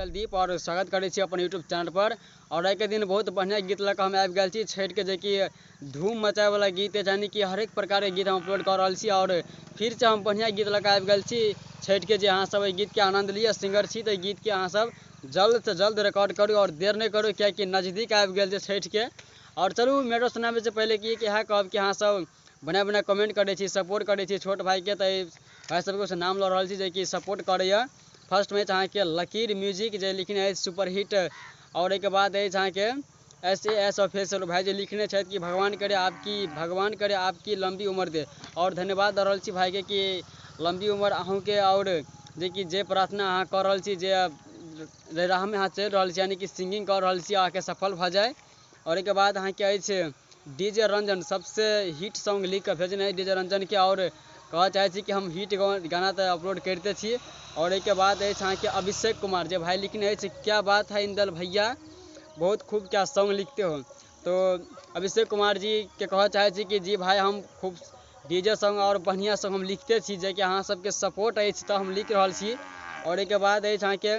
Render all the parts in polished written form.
इंदलदीप और स्वागत करै छी अपन यूट्यूब चैनल पर। और आइके दिन बहुत बढ़िया गीत लऽ कऽ हम आबि गेल छी छठिके, जेकि धूम मचाबैवला गीत अछि, यानी कि हरेक प्रकारके गीत हम अपलोड कऽ रहल छी। और फिरसँ हम बढ़िया गीत लऽ कऽ आबि गेल छी छठिके, जे अहाँ सब एहि गीतके आनन्द लिअ। सिंगर छी तऽ एहि गीतके अहाँ सब जल्दसँ जल्द रिकॉर्ड करू और देर नहि करू, कियाकि नजदीक आबि गेल छै छठिके। और चलू मैटर सुनाबैसँ पहिले कि इएह कहब कि अहाँ सब बढ़िआँ बढ़िआँ कमेंट करै छी, सपोर्ट करै छी छोट भाइके, तऽ भाइ सबके नाम लऽ रहल छी जेकि सपोर्ट करैए। फर्स्ट मैच अहाँके लकीर म्यूजिक जे लिखने अछि सुपरहिट, और एहिके बाद अछि अहाँके SAS official भाइ जे लिखने छथि कि भगवान करे आपकी, भगवान करे आपकी लम्बी उम्र दे। और धन्यवाद दऽ रहल छी भाइके कि लम्बी उम्र अहूँके, और जेकि जे प्रार्थना अहाँ कऽ रहल छी, जे राहमे अहाँ चलि रहल छी, यानी कि सिंगिंग कऽ रहल छी, अहाँके सफल भऽ जाय। और एहिके बाद अहाँके अछि डीजे रंजन, सबसे हिट सॉन्ग लिख कऽ भेजने अछि डीजे रंजनके, और कहऽ चाहै छी कि हम हिट गाना तऽ अपलोड करिते छी। और एहिके बाद अछि अहाँके अभिषेक कुमार, जे भाइ लिखने अछि क्या बात है इंदल भैया, बहुत खूब क्या सॉन्ग लिखते हो। तो अभिषेक कुमार जी के कहऽ चाहै छी कि जी भाइ हम खूब डीजे सॉन्ग और बढ़िआँ सॉन्ग हम लिखते छी, जेकि अहाँ सबके सपोर्ट अछि तऽ हम लिख रहल छी। और एहिके बाद अछि अहाँके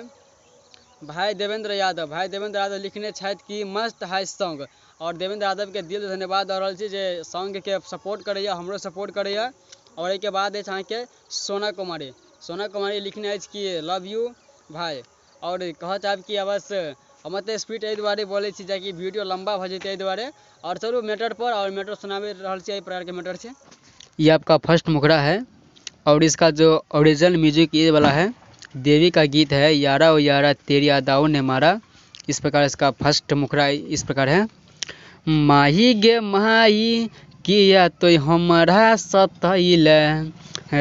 भाई देवेंद्र यादव, भाई देवेंद्र यादव लिखने छथि कि मस्त है सॉन्ग। और देवेंद्र यादवके दिल धन्यवाद दऽ रहल छी जे सॉन्गके सपोर्ट करैए, हमरो सपोर्ट करैए। और एहिके बाद अछि अहाँके सोना कुमारी, सोना कुमारी लिखने अछि कि लव यू भाई। और कहऽ चाहब कि अवश्य हम एतेक स्पीड एहि दुआरे बोलै छी जेकि वीडियो लम्बा भऽ जेतै एहि दुआरे। और चलू मैटर पर, और मैटर सुनाबि रहल छी, एहि प्रकारके मैटर छै। ये आपका फर्स्ट मुखड़ा है और इसका जो ओरिजिनल म्यूजिक ये वाला है, देवी का गीत है, यारा ओ यारा तेरी अदाओं ने मारा। इस प्रकार इसका फर्स्ट मुखड़ा इस प्रकार है। माही गे माही किया तो हमरा सतैले,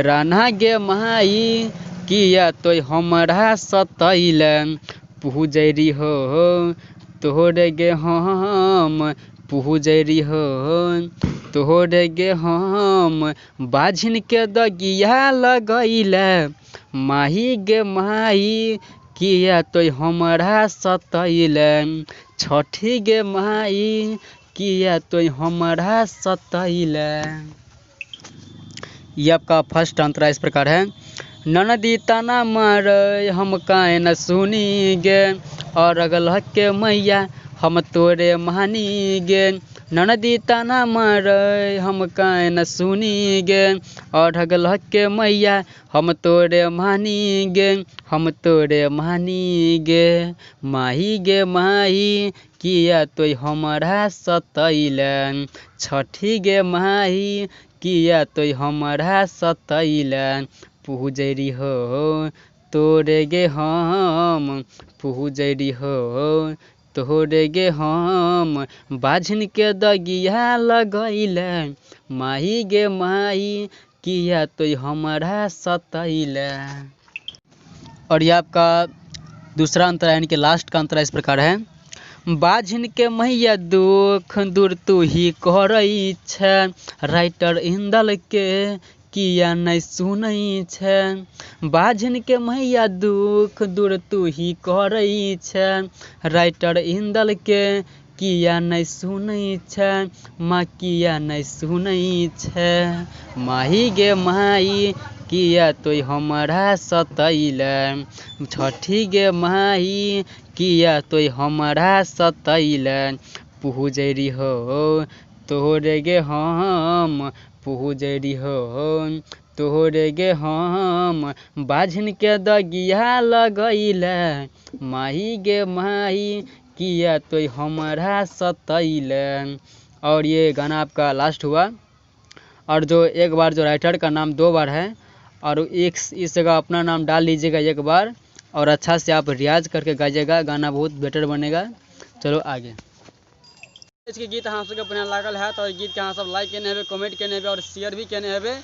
राना गे माही किया तो हमरा सतैले, पुजरी हो तोहरे गे हम, पुजरी हो तोहरे गे हम, बाझिन के दगिया लगैले, माही गे माही किया तो हमरा सतैले, छठी गे माही किया तो हमरा सतैले। ये आपका फर्स्ट अंतरा इस प्रकार है। ननदी तना मारे हम काहे न सुनी गे, और अगल के मैया हम तोरे मानी गे, ननदी तना मारे हम काहे न सुनी गे, और अगल के मैया हम तोरे मानी गे, हम तोरे मानी गे, माही गे माही किया तो हमरा सतैले, छठी गे माही किया तो हमरा सतैले, पुजरी हो तोरे गे हम, पुजरी हो तोरे गे हम, बाझिन के दगिया लगैले, माही गे माही किया तो हमरा सतैले। और ये आपका दूसरा अंतरा यानी कि लास्ट का अंतरा इस प्रकार है। बाझिन के मैया दुख दूर तू ही करै छै, राइटर इंदल के किया नहि सुनै छै, बाझिन के मैया दुख दूर तू ही करै छै, राइटर इंदल के किया नहि सुनै छै, माँ किया नहि सुनै छै, माही गे माही किया तो हमरा सतैले, छठी गे माही किया तो हमरा सतैले, पुजरी हो तोहरे गे हम, पुजरी हो तोहरे गे हम, बाझिन के दगिया लगैले, माही गे माही किया तो हमरा सतैले। और ये गाना आपका लास्ट हुआ। और जो एक बार जो राइटर का नाम दो बार है, और एक इस जगह अपना नाम डाल लीजिएगा एक बार, और अच्छा से आप रियाज करके गाइएगा, गाना बहुत बेटर बनेगा। चलो आगे। के गीत अहाँ सबके बढ़िया लागल है तो गीत के अहाँ सब लाइक केने हेबै, कमेंट केने हेबै और शेयर भी केने हेबै।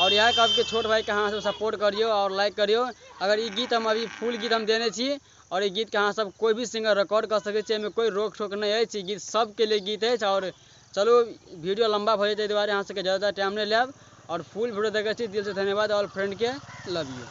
और इएह कहब कि छोट भाई के अहाँ सब सपोर्ट करियौ और लाइक करियौ। अगर ई गीत हम अभी फुल गीत हम देने छी और ई गीत के अहाँ सब कोई भी सिंगर रिकॉर्ड कऽ सकै छी, एहिमे कोई रोक टोक नहि अछि, ई गीत सबके लिए गीत अछि। और चलू वीडियो लम्बा भऽ जेतै, एहि दुआरे अहाँ सबके ज़्यादा टाइम नहि लेब और फुल वीडियो देखै छी, दिल से धन्यवाद ऑल फ्रेंड के, लव यू।